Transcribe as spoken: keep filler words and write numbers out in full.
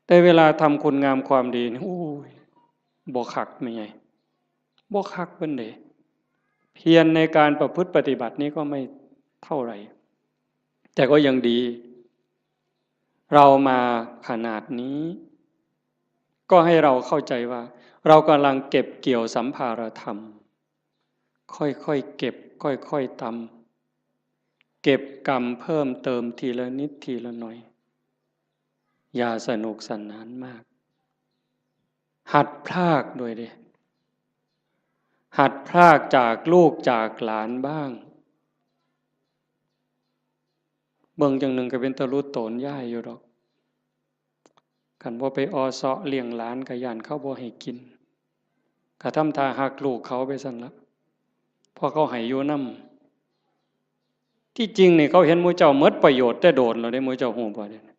แต่เวลาทำคุณงามความดีนี่ โอ้ย บ่คักแม่ใหญ่ บ่คักปานใด เพียรในการประพฤติปฏิบัตินี้ก็ไม่เท่าไหร่ แต่ก็ยังดี เรามาขนาดนี้ ก็ให้เราเข้าใจว่า เรากำลังเก็บเกี่ยวสัมภารธรรม ค่อยๆเก็บ ค่อยๆตำ เก็บกำเพิ่มเติมทีละนิดทีละหน่อย อย่าสนุกสนานมาก หัดพรากด้วยเด้ หัดพรากจากลูกจากหลานบ้าง เบิ่งจั่งหนึ่งก็เป็นตาหลุดโตนยายอยู่ดอก คันบ่ไปออเซาะเลี้ยงหลานก็ย้านเขาบ่ให้กิน ก็ทำท่าฮักลูกเขาไปซั่นละ เพราะเขาให้อยู่นำ ที่จริงนี่เขาเห็นหมู่เจ้าหมดประโยชน์แต่โดนแล้วเด้ หมู่เจ้าฮู้บ่เด้